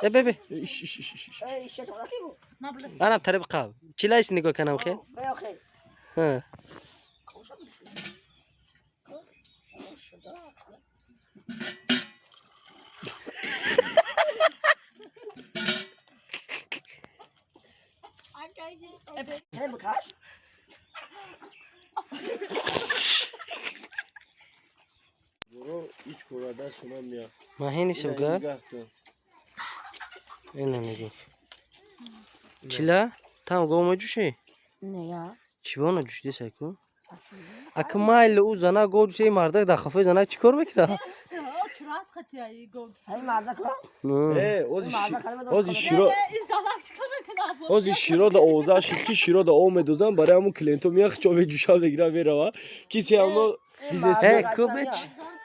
Э, бебе. Анам тарип қаб. Чилайс нигоҳ канам хел. Ҳа. Боро ҳеҷ кора даст намея. Маҳини сибгар. Ина нигоҳ. Чила? Там гов меҷӯшӣ? Не, я. Чибона ҷӯшиди сайку? Ака майли ӯ зана гов ҷӯша, ин мардак дар хафои занак чӣ кор мекунад? Ози широ ози широ да овоза шид, ки широ да ов медозам, барои ҳамун клиентҳо меях чо меҷӯша, мегира, мерава. Кисе ҳамно бизнес. Э, кубе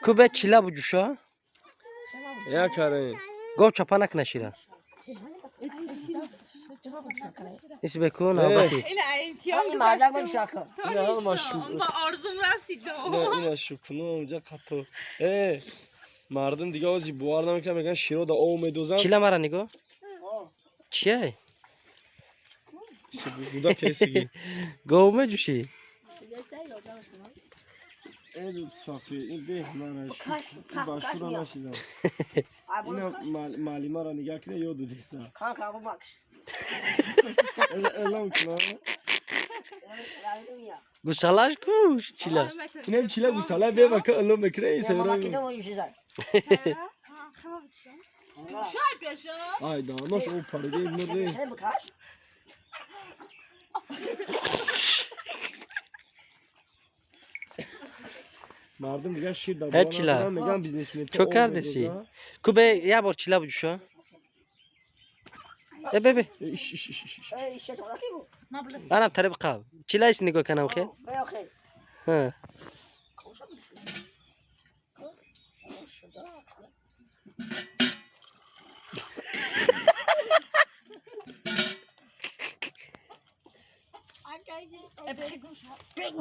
кубе чила буҷӯша? Я карен. Гов чапа накуна шира. Ис беку навбати. Orzum rasid. Ина шукуно унҷа қатто. Э, мардум дига ози бовар намекунад, мегӯянд широ да ов медозам. Чила мара нигоҳ. Чияй? Буда кесиги. Гов меҷӯшӣ? Сафи, ин беҳ мара ба шура нашидам. Ина маълимаро нигаҳ кина, ёд додеса. Элом куна. Гусалаш куш чила. Инам чила гусала бема ка элом мекуна и сайра. Ай да, нош о париде мире. Мардум дига шир да Э, чила. мегӯянд бизнесмен. Чо кардеси? Кубе як бор чила буҷӯша. Э, бебе. Анам тарип қаб. Чилайс нигоҳ канам хел. Ҳа.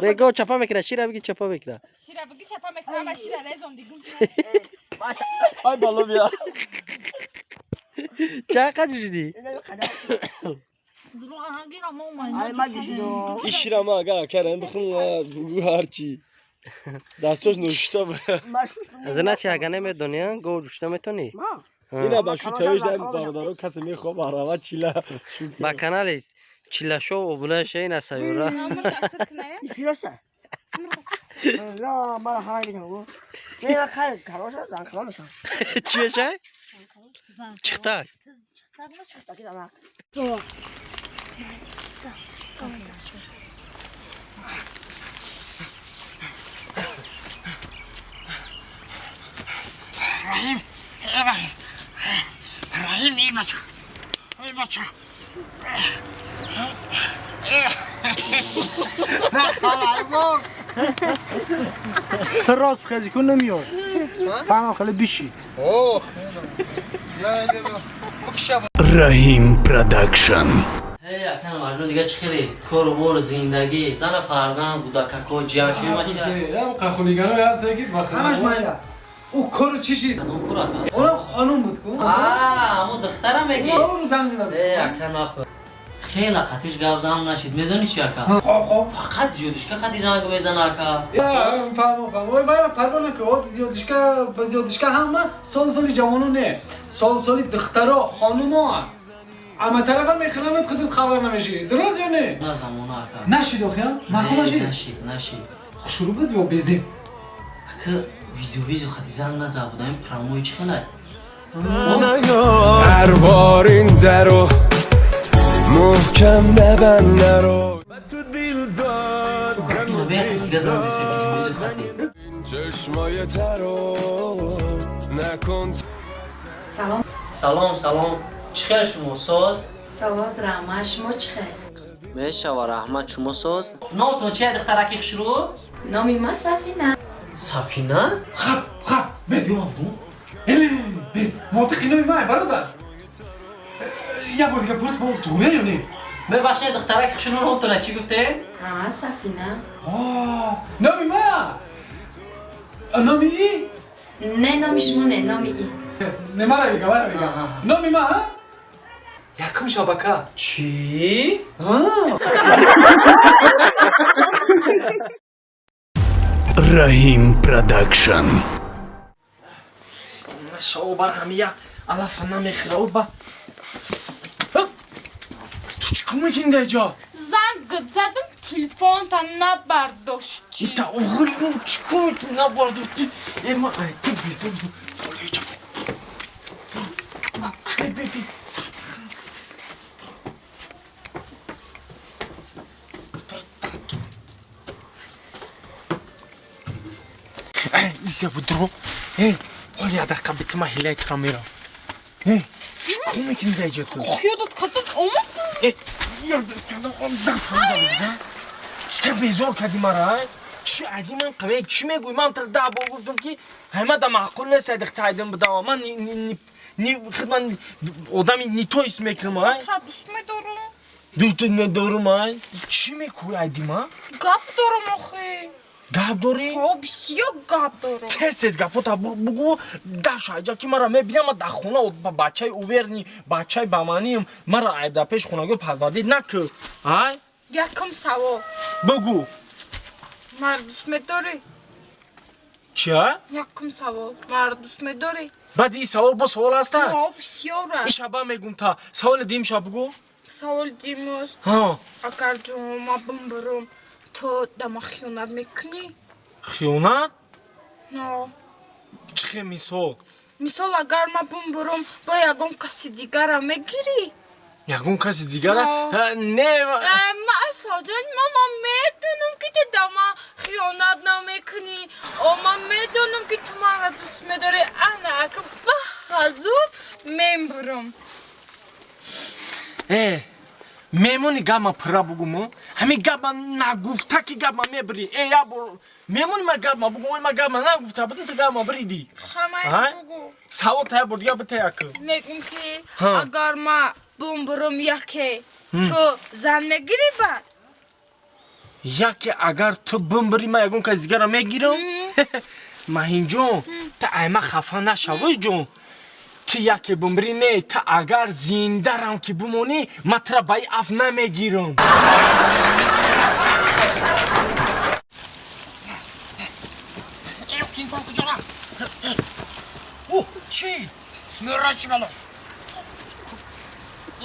Бе гов чапа мекунад, шира биги чапа мекунад. Шира биги чапа мекунам, ва шира резом дигум. Ай бало бия. Чақа ҷӯшидӣ? И шира ма агар акарам бихун бугу ҳарчи. Дастош нӯшита. Зана чи ага намедонӣ, а? Гов ҷӯшида метонӣ? Ина ба шу тавиш дар бародаро касе мехоҳ барава чила. Ба канали Чилашов обуна шавед, ина сайёра. Чӣ мешавад? Чиқтак. Раҳим, Раҳим, Раҳим, эй бача, эй бача. تو راست خیلی کن نمیاد فهم خیلی بیشی. Раҳим Продакшн. Эй, акан Маҷнун, дига чӣ хеле кору бор, зиндагӣ, зана, фарзанд, кӯдакако, ҷиянчӯи ма чи? Хулиганои ҳаст ки همش مایلا او کارو چیشی. Кадом кор, ака? اونم خانوم بود کو. Аа, ҳамо духтара мегӣ? اون زنگ زدم. Э, ака, нап хела қатиш гап занам нашид, медонӣ чи, ака? خب خب. Фақат зиёдишка қати занг мезана, ака. фаҳмо фаҳмо, ой вай, фарво нако, оз зиёдишка ба зиёдишка ҳама сол соли ҷавоно не, сол соли духтаро, хонумо ама тарафа мехӯранад, худат хабар намешӣ, дуруст ё не? На замона, ака. Нашид охия маъқул Не, нашид? Нашид, нашид. Хушрӯ буд ё безеб? Ака, видеовизио қати занг назад буда, ин прамои чӣ хелай? هر بار این درو محکم نبند نرو تو دیل داد. Ина беяка дига занг зеса видеовизио қати. چشمای ترو نکن. Салом. Салом, салом, чӣ хел шумо, соз? Соз, раҳмат, шумо чӣ хел? Мешава, раҳмат, шумо соз? Номтон чия, духтараки хушрӯ? Номи ман Сафина. Сафина? Хаб хаб, без эле без мувофиқи номи ман, бародар, як бор дига пурс, бо туғрия ё не? Мебахшед, духтараки хушрӯ, номтона чӣ гуфтем? Ҳа, Сафина. Номи ман, номи и? Не, номи шумо не, номи и. Не мара мега, мара мега. Номи ма, ҳа? Якум шабака. Чӣ? Раҳим Продакшн. Нашао бар ҳамия алафа намехӯра ба. Ту чӣ кор мекунӣ дар ҷо? Занг задам, телефонта набардоштӣ. Ита оғри, чӣ кор мекунӣ набардоштӣ? Э, ма ти безор. Бе, бе, бе. Иҷа будро. Э, ҳоли я дақиқа битима ҳилаи тура мерам. Э, чӣ кор мекунӣ дар ҷо ту? Ёдат кардам, омадам. Э, ёдат кардам, омадам. Чӣ безор кардӣ мара? Чӣ ади ман қаве чӣ мегӯӣ? Ман тра 10 бор гуфтам ки ҳама да маъқул нест дихта айдам бидам. Ман ни худ ман одами ни то ҳис мекунам, ай? Тра дӯст медорам. Дӯст надорам, ай? Чӣ мекӯӣ айди ман? Гап дорам охи. Гап дорӣ? Ҳо, бисёр гап дорам. Тез тез гапота бугӯ, даша айҷа ки мара мебинам, ман дар хона бачаи уверни, бачаи баманиам, мара ай дар пеш хонагиҳо парвардид накӯ, ай? Якум савол. Бугӯ. Маро дӯст медорӣ? Чия? Якум савол. Маро дӯст медорӣ? Баъди ин савол бо савол ҳаста? Ҳо, бисёр аст. Иша ба мегум та. Саволи дуюмша бугӯ. Саволи дуюмаш. Ҳа. Агар ҷома бимбурам, ту да ма хиёнат мекунӣ? Хиёнат? На. Чӣ хел мисол? Мисол, агар ман бимбурам, бо ягон каси дигара мегирӣ? Ягон каси дигара? Не. Ма Асалҷон, ман медонам ки ту да ман хиёнат намекунӣ. О, ман медонам ки ту маро дӯст медорӣ. Ана, ака ба ҳазур мембурам. Э, мемони гапма пурра бугуму? Ҳамин гапма нагуфта ки гапма мебирӣ. Э, як бор мемони ма гапма бугум, ой ма гапма нагуфта будам, ту гапма биридӣ. Хамай бугу. Савол та як бор дига бита як. Мегум ки агар ма бумбурум яке, ту зан мегирӣ баъд? Яке агар ту бумбурӣ, ман ягон каси дигара мегирам? Маҳинҷон, ту ай ма хафа нашавӣ ҷон. Ту яке бумбурӣ не, ту агар зиндарам ки бимонӣ, ман тура ба ин аф намегирам. Куҷо рафт? О, чӣ? Мера чӣ бало?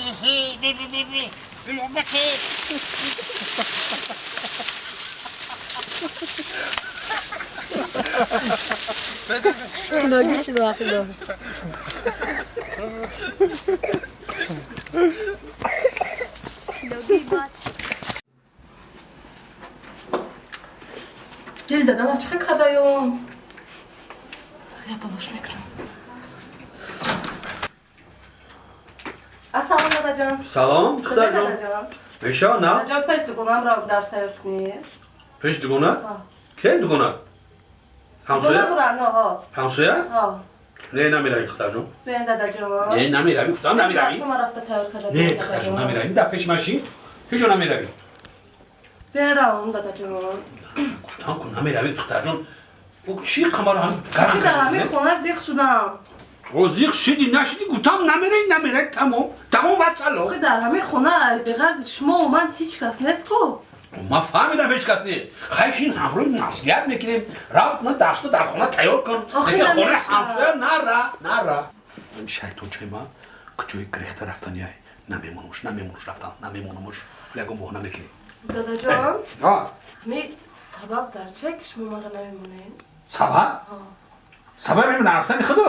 Эҳе, би би би би. Билобаки. Дил дадама чӣ кардаём? Я балош мекунам. Ассалом, дадаҷон. Салом, духтарҷон. Мешава на? Дадаҷон, пеш дугонамро дарс тайёр кунӣ. Пеш дугона? Ке дугона? Ҳамсоя? Ҳамсоя? Не, намеравӣ, духтарҷон. Не, дадаҷон. Не, намеравӣ, гуфтам намеравӣ. Шумо рафта тайёр карда. Не, духтарҷон, намеравӣ. Дар пеши ман шин. Ҳеҷ ҷо намеравӣ. Беравам, дадаҷон. Гуфтам ку намеравӣ, духтарҷон. Ӯ чӣ қамаро ҳам гарам Дар ҳамин хона зиқ шудам. О, зиқ шиди, нашиди, гуфтам намеравӣ, намеравӣ, тамом. Тамом ва салом. Охи дар ҳамин хона беғарзи шумо ва ман ҳеҷ кас нест ку. Ман фаҳмидам ҳеҷ кас нест. Хайр, шин ҳамроҳи маслиҳат мекунем. Рав, на дарсто дар хона тайёр кун. Охи хонаи ҳамсоя нара, нара. Шайтончаи ман куҷои гирехта рафтани ай? Намемонамуш, намемонамуш рафтам, намемонамуш. Ягон баҳона мекунем. Дадаҷон, ҳамин сабаб дар чие ки шумо маро намемонед? Сабаб? Сабаб ҳамин нарафтани худо?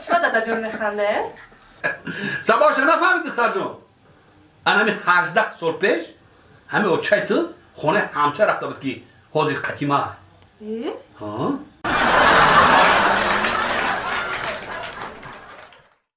Чӣ дадаҷон механде? Сабабша нафаҳмид, духтарҷон. Ан ҳамин 18 сол пеш ҳамин очаи ту хонаи ҳамсоя рафта буд ки ҳозир қатима.